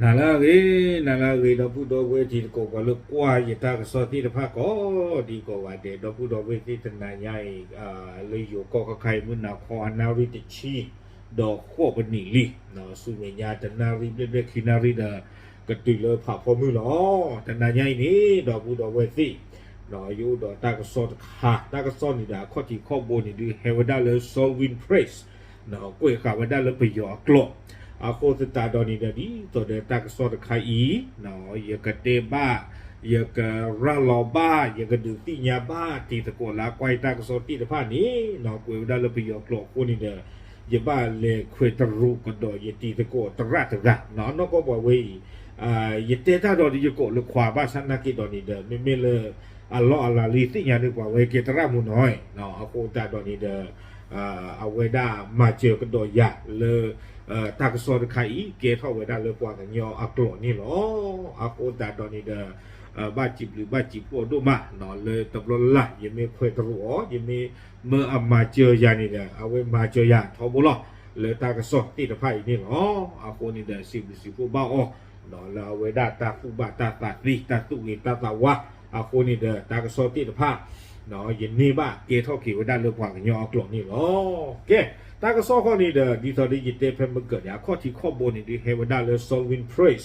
နၤလၢအဂ့ၤ, နၤလၢအဂ့ၤ ဒီပုၢ်ဒီဝဲၢ်တံၤသကိး ပှၤလၢကွၢ်ယတၢ်ကစီၣ်သ့ၣ်တဖၣ်ကိးဒံကိးဂၤဒဲး, ဒီပုၢ်ဒီဝဲၢ်သ့ၣ်တနၤညါအံၤ လၢယိၤကီၢ်ခါခါအံၤ မုၢ်နၤခီအနၣ်ရံၣ်တဆံ ဒီးဃိးပနံးလံ, ဆူမဲာ်ညါတနၣ်ရံၣ်ဘျဲၣ်ဘျဲၣ်ခံနၣ်ရံၣ်ဒီး ကတုၤလၢဖးဖီမုၢ်လီၤ. တနၤညါအံၤန့ၣ် ဒီပုၢ်ဒီဝဲၢ်သ့ၣ် ယအိၣ်ဒီးတၢ်ကစီၣ်တခါ, တၢ်ကစီၣ်န့ၣ်ဒီး အခီၣ်ထံးခီၣ်ဘိန့ၣ်ဒုး ဟဲဝဲဒၣ်လၢ Sovereign Press ကွဲးဃာ်ဝဲဒၣ်လၢပယီၤအကျိာ်, အဃိသတးဒီးန့ၣ်ဒီး ဒ်သိးဒီးတၢ်ကစီၣ်တခါအံၤ ယကတဲဘၣ်, ယကရၤလီၤဘၣ်, ယကဒုးသ့ၣ်ညါဘၣ် တံၤသကိးလၢအကွၢ်ယတၢ်ကစီၣ်သ့ၣ်တဖၣ်န့ၣ် ကွဲးဝဲဒၣ်လၢပယီၤကျိာ်အဃိန့ၣ်ဒီး ယဘၣ်လဲၤခွဲးတရူးကဒီးယတံၤသကိးသရၣ်တဂၤ, နီၢ်ကီၢ်ပှၤဝဲအံၤ ယတဲတၢ်ဒီးယကိးလၢခွါဘၣ်ဆၣ်နာ်က့ဒီးန့ၣ်ဒီး မ့မ့ၢ်လၢ အလီၢ်အလၤလံသ့ၣ်ညါန့ၣ် ပှၤဝဲကဲသရၣ်မုၣ်နီၤ, အဃိသတးဒီးန့ၣ်ဒီး အဝဲဒၣ်မၤစၢၤကဒီးယၤလၢ တၢ်ကစီၣ်တခါအံၤ ကဲထီၣ်ဝဲဒၣ်လၢပှၤကညီအကျိာ်န့ၣ်လီၤ. အဃိသတးဒီးန့ၣ်ဒီး ဘၣ်စံးဘျုးဘၣ်စံးဖှိၣ်ဒိၣ်မး လၢတဘျီလၢ် ယမ့ၢ်ခွဲးတရူးအီၤ ယမ့ၢ်မၢအမၤစၢၤယၤန့ၣ်ဒီး အဝဲမၤစၢၤယၤထီဘိလီၤ လၢတၢ်ကစီၣ်သ့ၣ်တဖၣ်အံၤန့ၣ်လီၤ. အဃိန့ၣ်ဒီး စံးဘျုးစံးဖှိၣ်ဘၣ်အီၤ လၢအဝဲဒၣ်တၢ်သူၣ်ဘၣ်တၢ်သးသ့ တၢ်သူၣ်ဂ့ၤတၢ်သးဝါ, အဃိန့ၣ်ဒီး တၢ်ကစီၣ်သ့ၣ်တဖၣ် ယန့ၢ်ဘၣ်ကဲထီၣ်က့ၤဝဲဒၣ်လၢပှၤကညီအကျိာ်န့ၣ်လီၤ. ကဲ, တၢ်ကစီၣ်ခီန့ၣ်ဒီး ဒ်သိးဒီးယတဲဖဲမုၢ်ကၢးန့ၣ် အခီၣ်ထံးခီၣ်ဘိန့ၣ်ဒုး ဟဲဝဲဒၣ်လၢ Sovereign Press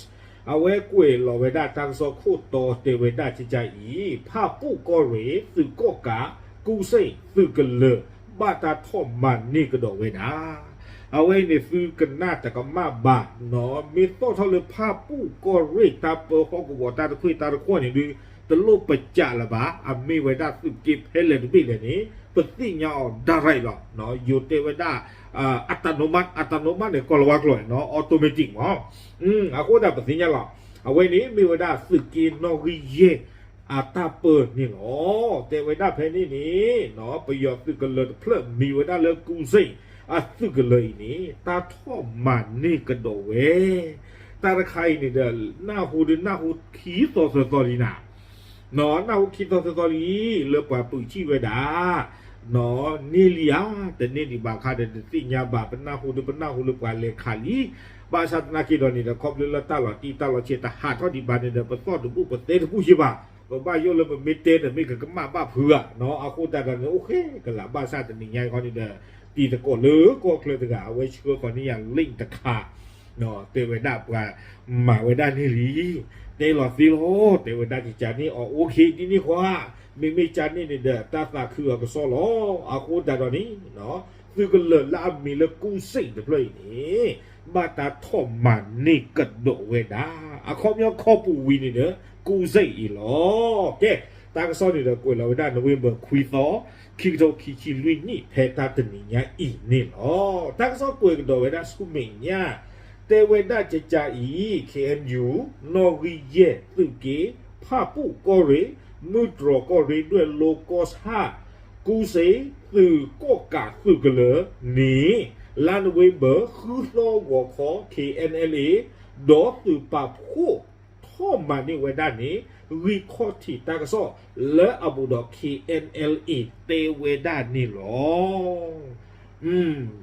အဝဲကွဲးလီၤဝဲဒၣ်တၢ်ကစီၣ်ခိၣ်တီတဲဝဲဒၣ်ကကါအံၤ ဖၣ်ပူၣ်ကီၢ်ရ့ၣ် သုးကီၣ်ကး ကူစ့ၣ် သုးကလၢၤ ဘၣ်တၢ်ထီၣ်မၤန့ၢ်ကဒီးဝဲဒၣ် အဝဲအံၤန့ၣ် သုကနၣ်တကမၣ်ဘၣ်နီၤ, မ့ၢ်သီၣ်ထီၣ်လၢဖၣ်ပူၣ်ကီၢ်ရ့ၣ် တၢ်ပၢဟီၣ်ကဝီၤ တၢ်တခွ့ၣ်တၢ်တခွီၣ်န့ၣ်ဒုး တလိၣ်ပစးလၢၤဘၣ်, အမ့ၢ်ဝဲဒၣ်သုးက့ဖဲလဲၣ်တဘ့ၣ်လဲၣ်န့ၣ် ပသ့ၣ်ညါအီၤ direct လီၤ. ယိၤတဲဝဲဒၣ် အတၢ်နိမး, အတၢ်နိမးန့ၣ် ကီၢ်လၤဝါကျိာ်န့ၣ်နီၤ automatic မး, အဃိဒၣ်ပသ့ၣ်ညါလီၤ. အဝဲန့ၣ်မ့ၢ်ဝဲဒၣ်သုးက့နီၣ်ဂံၢ်ယဲၢ် အတၢ်ပၢန့ၣ်လီၤ. တဲဝဲဒၣ်ဖဲန့ၣ်န့ၣ် ပယီၤသုးကလၢၤတဖျၢၣ် မံၤဝဲဒၣ်လၢကူစ့ၣ် အသုးကလၢၤအံၤန့ၣ် တၢ်ထီၣ်မၤန့ၢ်ကဒီးဝဲ တၢ်တခါအံၤန့ၣ်ဒီး နၢ်ဟူဒုးနၢ်ဟူခံသီသၢသီလံနၤ, နၢ်ဟူခံသီသၢသီလံ လၢပှၤပုာ်ဆံၣ်ဝဲဒၣ် န့ၢ်လံဧါ, တန့ၢ်ဒံးဘၣ်ခါဒီး တသ့ၣ်ညါဘၣ်, ပနၢ်ဟူဒုးပနၢ်ဟူလၢပှၤလဲၤခးလံ. ဘၣ်ဆၣ်သနာ်က့ဒီးန့ၣ်ဒီး ခီဖျိလၢတၢ်လီၤတံၢ်တၢ်လီၤဆဲးတဟးထီၣ်ဒံးဘၣ်န့ၣ်ဒီး ပသီၣ်တဘူၣ်ပသဲတဘူၣ်ယံၤဘၣ်, ပဘၣ်ယိၣ်လၢပမ့ၢ်တဲဒီးမ့ၢ်ကကမၣ်ဘၣ်ဖုးဧါနီၤ. အဃိသတးဒီးန့ၣ် အိၣ်ဃ့ကလး ဘၣ်ဆၣ်တနံၤညါအံၤခီန့ၣ်ဒီး တံၤသကိးလၢကီၢ်ချၢတဂၤ အဝဲဆှၢဃီၤန့ၢ်ယၤ link တခါ တဲဝဲဒၣ်ပှၤမၤဝဲဒၣ်န့ၢ်လံ, တဲလီၤသ့လီၤ, တဲဝဲဒၣ်ကကါန့ၣ်အီၤ အိၣ်ခ့ဒ်န့ၣ်ဃီ, မ့မ့ၢ်ကန့ၣ်န့ၣ်ဒီး တၢ်သးခုအကစီၣ်လီၤ. အဃိသတးဒီးန့ၣ် သုးကလၢၤလၢအမံၤလၢကူစ့ၣ်တဖျၢၣ်အံၤန့ၣ် ဘၣ်တၢ်ထီၣ်မၤန့ၢ်ကဒီးဝဲဒၣ် အခီပညီခီပူၤဝံၤန့ၣ်ဒီး ကူစ့ၣ်အံၤလီၤ. ကဲ, တၢ်ကစီၣ်န့ၣ်ဒီးကွဲးလီၤဝဲဒၣ် November ခွံသီ ခံကထိခံဆံလွံၢ်နံၣ် ဖဲတၢ်တနံၤညါအံၤန့ၣ်လီၤ. တၢ်ကစီၣ်ကွဲးကဒီးဝဲဒၣ်ဆူမဲာ်ညါ တဲဝဲဒၣ်ကကါအံၤ ခ့ၣ်အဲၣ်ယူၣ် နီၣ်ဂံၢ်ယဲၢ် သုးက့ ဖၣ်ပူၣ်ကီၢ်ရ့ၣ် မုၢ်တြီၤကီၢ်ရ့ၣ် ဒွဲၣ်လိကီၢ်ဆၣ် ကူစ့ၣ် သုးကီၣ်ကးသုးကလၢၤန့ၣ် လါ November ဃုသီဂီၤခီ ခ့ၣ်အဲၣ်အဲၣ်အ့ ဒီးသုးပာ်ဖှိၣ်ထီၣ်မၤန့ၢ်ဝဲဒၣ်န့ၣ် ဂံၢ်ခီၣ်ထံးတၢ်ကစီၣ်လၢအဘူးဒီး ခ့ၣ်အဲၣ်အဲၣ်အ့ တဲဝဲဒၣ်န့ၣ်လီၤ.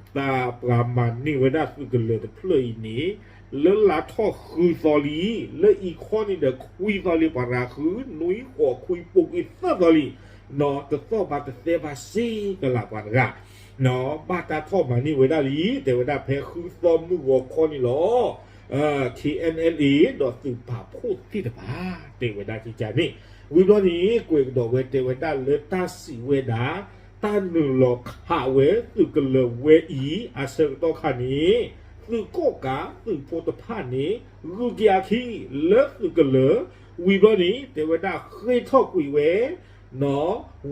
တၢ်ပှၤမၤန့ၢ်ဝဲဒၣ်သုးကလၢၤတဖျၢၣ်အံၤန့ၣ် လၢလါထီၣ်ဃုသီလံ, လၢအံၤခီန့ၣ်ဒီးခွံသီလံ, ပှၤရၤဃု နွံ ဃိး ခွံ ပိာ်ကွံာ်သၢသီလံ, တသီၣ်ဘၣ်တသဲဘၣ်စ့ကလးပှၤတဂၤ ဘၣ်တၢ်ထီၣ်မၤန့ၢ်ဝဲဒၣ်လံ, တဲဝဲဒၣ်ဖဲဃုသီမုၢ်ဂီၤခီန့ၣ်လီၤ. ခ့ၣ်အဲၣ်အဲၣ်အ့ ဒီးသုးပာ်ဖှိၣ်သ့ၣ်တဖၣ် တဲဝဲဒၣ်ကကါန့ၣ်, ဝံၤဘျီန့ၣ် ကွဲးကဒီးဝဲတဲဝဲဒၣ်လၢတၢ်စံးဝဲဒၣ် တၢ်နုာ်လီၤခးဝဲသုးကလၢၤဝဲအံၤ အဆၢကတီၢ်ခါန့ၣ် သုးကီၣ်ကးသုးဖိတဖၣ်န့ၣ် ဂုၤက့ၤအခံလၢသုးကလၢၤ, ဝံၤဘျီန့ၣ် တဲဝဲဒၣ်ဃ့ၢ်ထီၣ်ကွံာ်ဝဲ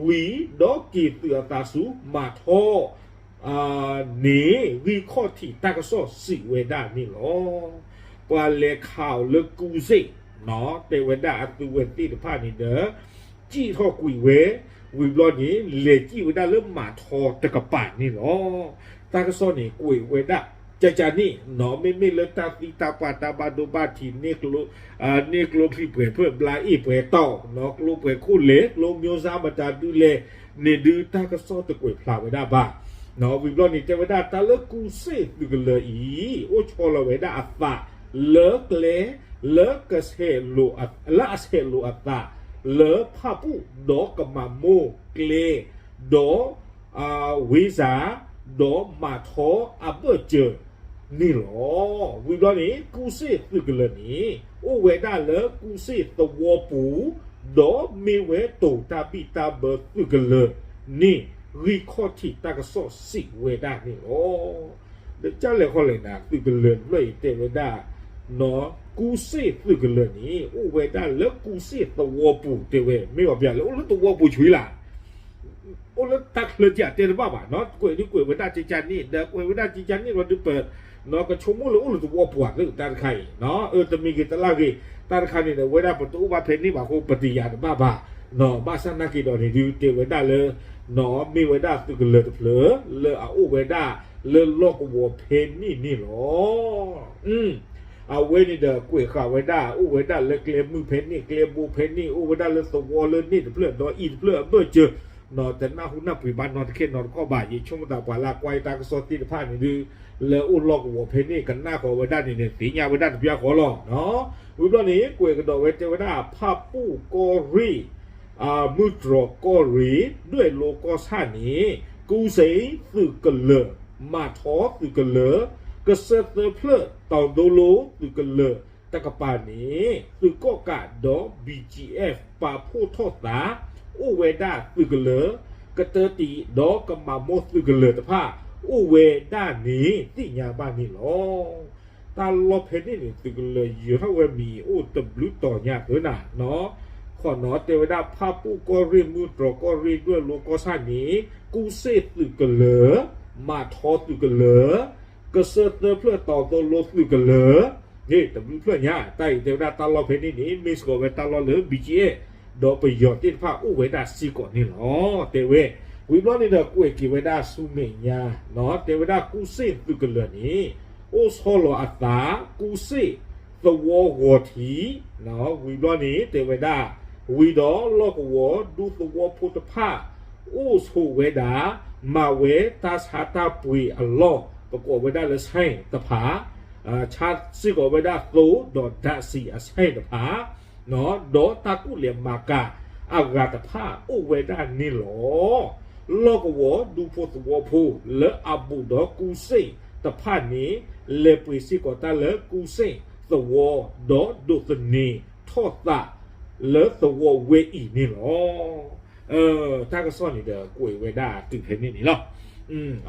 ဝံၤဒီးက့ၤသုးအသးဆူမၤထီၣ် န့ၣ် ဂံၢ်ခီၣ်ထံးတၢ်ကစီၣ်စံးဝဲဒၣ်န့ၣ်လီၤ. ပှၤလဲၤခးအီၤလၢကူစ့ၣ် တဲဝဲဒၣ်အသုဝဲသ့ၣ်တဖၣ်န့ၣ်ဒီး စံၣ်ထီၣ်ကွံာ်ဝဲ, ဝံၤဘျီန့ၣ် လဲၤစံၣ်ဝဲဒၣ်လၢမၤထီၣ်တကပၤန့ၣ်လီၤ. တၢ်ကစီၣ်န့ၣ် ကွဲးဝဲဒၣ် ကကါန့ၣ် မ့မ့ၢ်လၢတၢ်သံတၢ်ပှၢ်တၢ်ဘၣ်ဒိဘၣ်ထံး န့ၢ်ကျိချံပှဲၤဖၢၣ် ဘျါအ့ၣ်ပှဲၤတီၢ် ကျိပှဲၤခိၣ်လဲၣ် ကျိမျိုးစားမတၤဒုလဲၣ်န့ၣ်ဒုး တၢ်ကစီၣ်တကွဲးဖျါဝဲဒၣ်ဘၣ်. ဝံၤဘျီန့ၣ် တဲဝဲဒၣ်တၢ်လၢကူစ့ၣ်သုးကလၢၤအံၤ အိၣ်ဆီလီၤဝဲဒၣ်အသး လၢကျဲ လၢကဆဲးလိာ်အ လၢအဆဲးလိာ်အသး လၢဖၣ်ပူၣ် ဒီးကမၤမိၢ်ကျဲ ဒီး ဝ့ၤစၢ် ဒီးမၤထီအဘၢၣ်စၢၤန့ၣ်လီၤ. ဝံၤဘျီန့ၣ် ကူစ့ၣ်သုးကလၢၤန့ၣ် အိၣ်ဝဲဒၣ်လၢကူစ့ၣ်သဝီပူၤ ဒီးမ့ၢ်ဝဲတိၤတၢ်ဘံၣ်တၢ်ဘၢသုးကလၢၤန့ၣ် ဂံၢ်ခီၣ်ထံးတၢ်ကစီၣ်စံးဝဲဒၣ်န့ၣ်လီၤ. ဒီးကၢ်လဲၣ်ခီလဲၣ်နၤ သုးကလၢၤတဖျၢၣ်အံၤတဲဝဲဒၣ် နီၢ် ကူစ့ၣ်သုးကလၢၤန့ၣ် အိၣ်ဝဲဒၣ်လၢကူစ့ၣ်သဝီပူၤတဲဝဲ မ့ၢ်အီၤပျၢ်လၢအိၣ်လၢသဝီပူၤဆံးလၢ် အိၣ်လၢတၢ်ချၢကၢ်တဲတဘၣ်ဘၣ် ကွဲးဒုးကွဲးဝဲဒၣ်ကၢ်ကၢ်န့ၣ် ဒီးကွဲးဝဲဒၣ်ကၢ်ကၢ်န့ၣ်လီၤဒုးပ နီၢ် ကဆိကမိၣ်လၢအိၣ်လၢသဝီပူၤသ့ၣ်တၢ်တခါအံၤ အၢ တမံၤဂ့ၤတလၢ်ဂ့ၤ တၢ်တခါန့ၣ်ဒီး ဝဲဒၣ်ပတအိၣ်ဘၣ်ဖဲန့ၣ်ဘၣ်အဃိ ပတယာ်တဘၣ်ဘၣ် နီၢ် ဘၣ်ဆၣ်နာ်က့ၤဒီးန့ၣ်ဒုးတဲဝဲဒၣ်လၢ နီၢ် မ့ၢ်ဝဲဒၣ်သုးကလၢၤတဖျၢၣ် လၢအအိၣ်ဝဲဒၣ်လၢလီၢ်ကဝီၤဖဲန့ၣ်န့ၣ်လီၤ. အဝဲန့ၣ်ဒီးကွဲးဃာ်ဝဲဒၣ် အိၣ်ဝဲဒၣ်လၢကျဲမုၢ်ဖဲန့ၣ် ကျဲဘိဖဲန့ၣ် အိၣ်ဝဲဒၣ်လၢသဝီလၢန့ၣ်တဖျၢၣ် ဒီးအံၤတဖျၢၣ်အဘၢၣ်စၢၤ နီၢ် တနၢ်ဟူနၢ်ပှ့ၤဘၣ်နီတခဲနီတခီဘၣ် ယဆိကမိၣ်သးပှၤလၢကွၢ်တၢ်ကစီၣ်သ့ၣ်တဖၣ်န့ၣ်ဒုး လၢအိၣ်လီၢ်ကဝီၤဖဲန့ၣ် ကနၣ်ဃီၤဝဲဒၣ်န့ၣ်န့ၣ် သ့ၣ်ညါဝဲဒၣ်တပျၢ်ဃီလီၤ. ဝံၤဘျီန့ၣ် ကွဲးကဒီးဝဲတဲဝဲဒၣ် ဖၣ်ပူၣ်ကီၢ်ရ့ၣ် မုၢ်တြီၤကီၢ်ရ့ၣ် ဒွဲၣ်လိကီၢ်ဆၣ်န့ၣ် ကူစ့ၣ်သုးကလၢၤ မၤထီသုးကလၢၤ ကစၢၢ်သၢဖျၢၣ်တီၤဒိလိသုးကလၢၤတကပၤန့ၣ် သုးကီၣ်ကးဒီး BGF ပာ်ဖှိၣ်ထီၣ်သး အိၣ်ဝဲဒၣ်သုးကလၢၤ ကတၢတံာ်ဒီးကမၤမိၢ်သုးကလၢၤတဖၣ် အိၣ်ဝဲဒၣ်န့ၣ် သ့ၣ်ညါဘၣ်န့ၣ်လီၤ. တၢ်လီၢ်ဖဲန့ၣ်န့ၣ် သုးကလၢၤယၢၤထီၣ်ဝဲမံၤအိၣ်တဘျုးတီၤညါသၢနၤ နီၢ် ခီနီၢ် တဲဝဲဒၣ် ဖၣ်ပူၣ်ကီၢ်ရ့ၣ် မုၢ်တြီၤကီၢ်ရ့ၣ် ဒွဲၣ်လိကီၢ်ဆၣ်န့ၣ် ကူစ့ၣ်သုးကလၢၤ မၤထီသုးကလၢၤ ကစၢၢ်သၢဖျၢၣ်တီၤဒိလိသုးကလၢၤ တဘျုးဖျၢၣ်ညါ တၢ်အံၤတဲဝဲဒၣ်တၢ်လီၢ်ဖဲန့ၣ်န့ၣ် မ့ၢ်စ့ၢ်ကီးဝဲတၢ်လီၢ်လၢ BGF ဒီးပယီၤသ့ၣ်တဖၣ်အိၣ်ဝဲဒၣ်စ့ၢ်ကီးန့ၣ်လီၤ တဲဝဲ. ဝံၤဘျီန့ၣ်ဒီးကွဲးက့ၤဝဲဒၣ်ဆူမဲာ်ညါ တဲဝဲဒၣ်ကူစ့ၣ်သုးကလၢၤန့ၣ် အိၣ်ဆီလီၤအသး ကူစ့ၣ်သဝီဂီၤထံး ဝံၤဘျီန့ၣ် တဲဝဲဒၣ် ဝံၤဒီးလီၢ်ကဝီၤဒူသဝီဖိတဖၣ် အိၣ်ဆိးဝဲဒၣ် မၤဝဲတၢ်ဆါတၢ်ပှ့ၤအလီၢ် ပကိးဝဲဒၣ်လၢ ဆိုင် တဖၣ် ဆါစ့ၢ်ကီးဝဲဒၣ်သိဒီးဓာတ်ဆီအ ဆိုင် တဖၣ် ဒီးတၢ်ကူၣ်လဲၤမၤကၤအဂၤတဖၣ်အိၣ်ဝဲဒၣ်န့ၣ်လီၤ. လီၢ်ကဝီၤဒူဖိသဝီဖိလၢအဘူးဒီးကူစ့ၣ်တဖၣ်န့ၣ် လဲၤပှ့ၤစ့ၢ်ကီးတၢ်လၢကူစ့ၣ်သဝီ ဒီးဒိးသန့ၤထီၣ်သးလၢသဝီဝဲအံၤန့ၣ်လီၤ. တၢ်ကစီၣ်န့ၣ်ဒီးကွဲးဝဲဒၣ်တုၤဖဲန့ၣ်န့ၣ်လီၤ.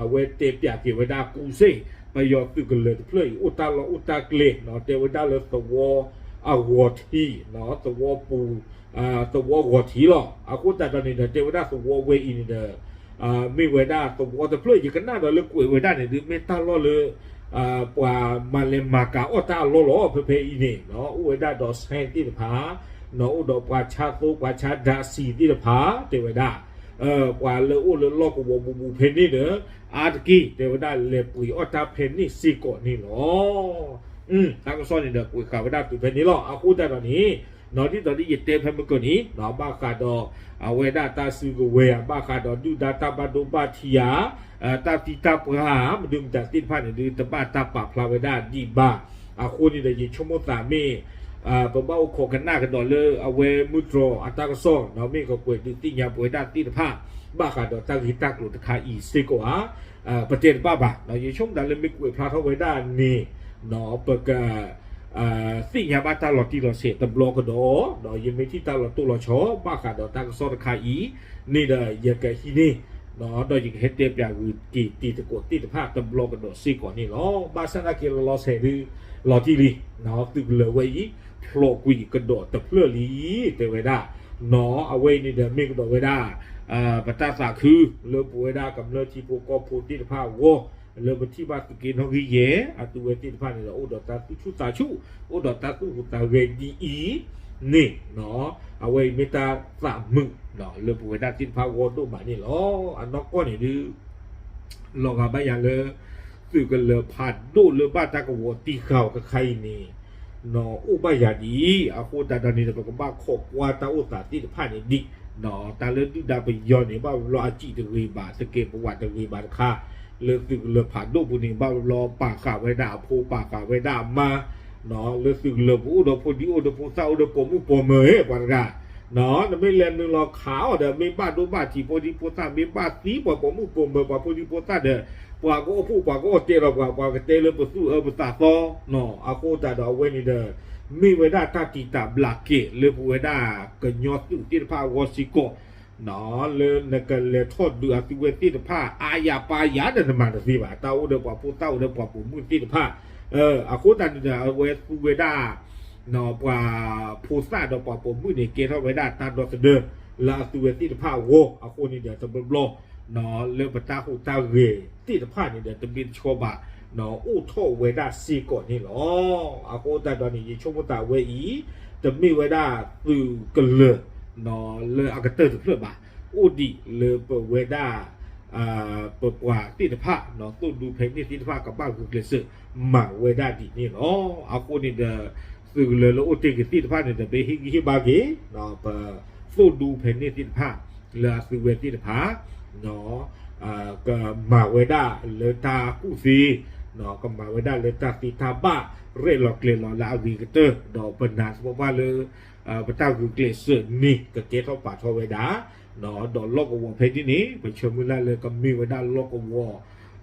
အဝဲတဲပၠးက့ၤဝဲဒၣ်ကူစ့ၣ် ပယီၤသုးကလၢၤတဖျၢၣ်အံၤ အိၣ်တၢ်လီၢ်အိၣ်တၢ်ကျဲ တဲဝဲဒၣ်လၢသဝီအဂီၤထံး သဝီပူၤ သဝီဂီၤထံးလီၤ. အဃိသတးဒီးန့ၣ်ဒီး တဲဝဲဒၣ်သဝီဝဲအံၤန့ၣ်ဒီး မ့ၢ်ဝဲဒၣ်သဝီတဖျၢၣ် ယကနၣ်ဒီးလၢကွဲးဝဲဒၣ်န့ၣ်ဒုး မ့ၢ်တၢ်လီၢ်လၢ ပှၤမၤလဲၤမၤကၤအီၣ်တၢ်အလီၢ်လီၤ. ဖဲဖဲအံၤန့ၣ် အိၣ်ဝဲဒၣ်ဒီး ဆိုင် သ့ၣ်တဖၣ် အိၣ်ဒီးပှၤဆါသိ ပှၤဆါဓာတ်ဆီသ့ၣ်တဖၣ် တဲဝဲဒၣ် ပှၤလၢအိၣ်လၢလီၢ်ကဝီၤဘူးဘူးဖဲန့ၣ်ဒီး အါတက့ၢ် တဲဝဲဒၣ်လဲၤပှ့ၤအီၣ်တၢ်ဖဲန့ၣ်စ့ၢ်ကီးန့ၣ်လီၤ. တၢ်ကစီၣ်န့ၣ်ဒီးကွဲးဃာ်ဝဲဒၣ်တုၤဖဲန့ၣ်လီၤ. အဃိသတးဒီးန့ၣ် ဒ်သိးဒ်ယတဲဖဲမုၢ်ကၢၢ်န့ၣ် ဘၣ်ဃးဒီး အဝဲဒၣ်တၢ်စုကဝဲၤဧါ ဘၣ်ဃးဒီးဒုၣ်ဒါတၢ်ဘၣ်ဒိဘၣ်ထံးဧါ တၢ်သံတၢ်ပှၢ်ဧါ မနုၤမတၤသ့ၣ်တဖၣ်န့ၣ်ဒုး တဘၣ်တၢ်ပာ်ဖျါဝဲဒၣ်ဒံးဘၣ်. အဃိန့ၣ်ဒီး ယဆိကမိၣ်သးမ့ၢ် ပဘၣ်အိၣ်ခိးကနၣ်ကဒီးလၢအဝဲမုၢ်တြီၤအတၢ်ကစီၣ် မ့ၢ်ကကွဲးဒုးသ့ၣ်ညါပဝဲဒၣ်သ့ၣ်တဖၣ် ဘၣ်ဃးဒီးတၢ်ဂ့ၢ်တၢ်ကျိၤတခါအံၤစ့ၢ်ကီးဧါ ပတဲတဘၣ်ဘၣ်. ယဆိကမိၣ်သးလၢမ့ၢ်ကွဲးဖျါထီၣ်ဝဲဒၣ်န့ၣ် ပက သ့ၣ်ညါဘၣ်တၢ်လီၤတံၢ်လီၤဆဲးတဘျီကဒီး ဒီးယမ့ၢ်ထံၣ်တၢ်လီၤတိၢ်လီၤဆီ ဘၣ်ဃးဒီးတၢ်ကစီၣ်တခါအံၤန့ၣ်ဒီး ယကဟံးန့ၢ် ဒီးယကဟဲတဲပၠးဂုာ်က့ၤတံၤသကိးသ့ၣ်တဖၣ်တဘျီကဒီးစ့ၢ်ကီးန့ၣ်လီၤ. ဘၣ်ဆၣ်သနာ်က့လီၤလီၤဆဲးဒုး လီၤတံၢ်လံ သုးကလၢၤဝဲအံၤ ဖျိးကွံာ်ကဒီးတဖျၢၣ်လံ တဲဝဲဒၣ် နီၢ် အဝဲအံၤန့ၣ်ဒီးမ့ၢ်ကဒီးဝဲဒၣ် ပတၢ်သးခု လၢပဝဲဒၣ်ကမျၢၢ်ထံဖိကီၢ်ဖိသ့ၣ်တဖၣ်အဂီၢ် လၢပထံၣ်ဘၣ်သုးက့နီၣ်ဂံၢ်ယဲၢ် အသုဝဲသ့ၣ်တဖၣ်န့ၣ်ဒီး အိၣ်ဒီးတၢ်သူၣ်ဆူၣ်သးဆူၣ် အိၣ်ဒီးတၢ်သူၣ်ဟူးသးဂဲၤဒ်အံၤန့ၣ် အဝဲအံၤမ့ၢ်တၢ်သးမုာ် လၢပဝဲဒၣ်သ့ၣ်တဖၣ်အဂီၢ်ဒိၣ်မးန့ၣ်လီၤ. အနီၢ်ကီၢ်န့ၣ်ဒုး လီၤဂာ်ဘၣ်ယၤလၢ သုးကလၢၤဖးဒိၣ်လၢဘၣ်တၢ်ကဝီၤတံၢ်ဃာ်အီၤတခါအံၤန့ၣ် နီၢ် အိၣ်ဘၣ်ယၤဒ်အံၤ အဃိသတးဒီးန့ၣ်ဒီး ပကဘၣ်ခိးကွၢ်တၢ်အိၣ်သးသ့ၣ်တဖၣ်န့ၣ်ဒံး တၢ်လၢဒုၣ်ဒါပယီၤန့ၣ် ဘၣ်ဘျီအစံးတဂ့ၤဘၣ် သကဲးပဝးတဂ့ၤဘၣ်တခါ လၢသုးကလၢၤဖးဒိၣ်ပူၤန့ၣ် ဘၣ်ဘျီပာ်ဃာ်ဝဲဒၣ်အဖိ ပာ်ဃာ်ဝဲဒၣ်အမါ လၢသုးကလၢၤပူၤအိၣ်ဒီးဖိဒံအိၣ်ဒီးဖိသၣ်အိၣ်ဒီးပိာ်မုၣ်ပိာ်မၢၤ ပှၤတဂၤ, နမ့ၢ်လဲၤနုာ်လီၤခးအီၤဒီး မ့ၢ်ဘၣ်ဒိဘၣ်ထံးဖိဒံဖိသၣ် မ့ၢ်ဘၣ်သံပှၤပိာ်မုၣ်ပိာ်မၢၤ ပှၤဖိဒံဖိသၣ်ဒီး ပှၤကအိၣ်ဖှိၣ်ပှၤကအိၣ်တဲလီၤပှၤ ပှၤကတဲလၢပသူၣ်အၢပသးသီ, အဃိသတးဒီးအဝဲန့ၣ်ဒီး မ့ၢ်ဝဲဒၣ်တၢ်တံာ်တာ်ဘျးက့ၤလၢပဝဲဒၣ်ကညီသုးသ့ၣ်တဖၣ်အဂီၢ်စ့ၢ်ကီး လၢနကလဲၤထီၣ်ဒုးအသုဝဲသ့ၣ်တဖၣ် အါယၤပါယၤဒီးနမၤတသ့ဘၣ်, တၢ်အိၣ်ဒီးပှၤဖိသၣ်အိၣ်ဒီးပှၤပိာ်မုၣ်သ့ၣ်တဖၣ်, အဃိသတးန့ၣ်ဒီး အဝဲသူဝဲဒၣ် ပှၤဖိသၣ်ဒီးပှၤပိာ်မုၣ်န့ၣ် ကဲထီၣ်ဝဲဒၣ်တၢ်ဒီသဒၢ လၢအသုဝဲသ့ၣ်တဖၣ်အဂီၢ်, အဃိန့ၣ်ဒီးတဘျီဘျီ လၢပတၢ်ဟူးတၢ်ဂဲၤသ့ၣ်တဖၣ်န့ၣ်ဒီး တမ့ၢ်တဆီဘၣ် အိၣ်ထီၣ်ဝဲဒၣ်စ့ၢ်ကီးန့ၣ်လီၤ. အဃိသတးဒီးန့ၣ် ယဆိကမိၣ်သးဝဲအံၤ တမ့ၢ်ဝဲဒၣ်သုးကလၢၤ လၢအကတၢၢ်တဖျၢၣ်ဘၣ်, အိၣ်ဒံးလၢပဝဲဒၣ် ပပှၤသ့ၣ်တဖၣ် သိၣ်ဒူဖဲန့ၣ်သ့ၣ်တဖၣ် ကဘၣ်ဂုာ်ကျဲးစၢးမၤဝဲဒၣ်ဒ်န့ၣ်လီၤ. အဃိန့ၣ်ဒီး သုးကလၢၤလၢအိၣ်တ့ၢ်က့ၤသ့ၣ်တဖၣ်န့ၣ်ဒီး ပဟ့ၣ်ဂံၢ်ဟ့ၣ်ဘါက့ၤ ပသိၣ်ဒူဖဲန့ၣ်သ့ၣ်တဖၣ် လၢအသုဝဲသ့ၣ်တဖၣ် ကမၤဝဲဒၣ်လၢတၢ်ကူၣ်သ့, ကမၤဝဲဒၣ်လၢတၢ်သ့တၢ်ဘၣ် ရဲၣ်လီၤကျဲၤလီၤလၢအဂ့ၤကတၢၢ်, ဒီးပနာ်သပှၢ်ပှၢ်လၢ ပတၢ်ဂုာ်ကျဲးစၢးန့ၣ် ကကဲထီၣ်ပာ်ထီၣ်ဝဲဒၣ်, ဒီးလီၢ်ကဝီၤဖဲန့ၣ်န့ၣ် ပဆၢမုၢ်လၢ်လၢကမ့ၢ်ဝဲဒၣ်လီၢ်ကဝီၤ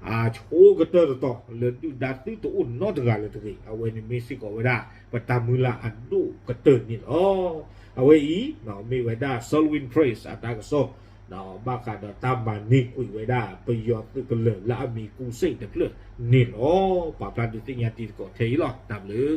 အဆိကတၢၢ်တတီၤ လၢဒုၣ်ဒါသုတအိၣ်နီတဂၤလၢၤတဂ့ၤ, အဝဲန့ၣ်မ့ၢ်စ့ၢ်ကီးဝဲဒၣ် ပတၢ်မုၢ်လၢ်အဒိၣ်ကတၢၢ်န့ၣ်လီၤ. အဝဲအံၤ မ့ၢ်ဝဲဒၣ် Salween Press အတၢ်ကစီၣ် ဘၣ်ဃးဒီးတၢ်မၤန့ၢ်ကွံာ်ဝဲဒၣ် ပယီၤသုးကလၢၤလၢအမံၤကူစ့ၣ်တဖျၢၣ်န့ၣ်လီၤ. ပာ်ဖျါဒုးသ့ၣ်ညါတံၤသကိးထဲအံၤလီၤ. တၢ်ဘျုး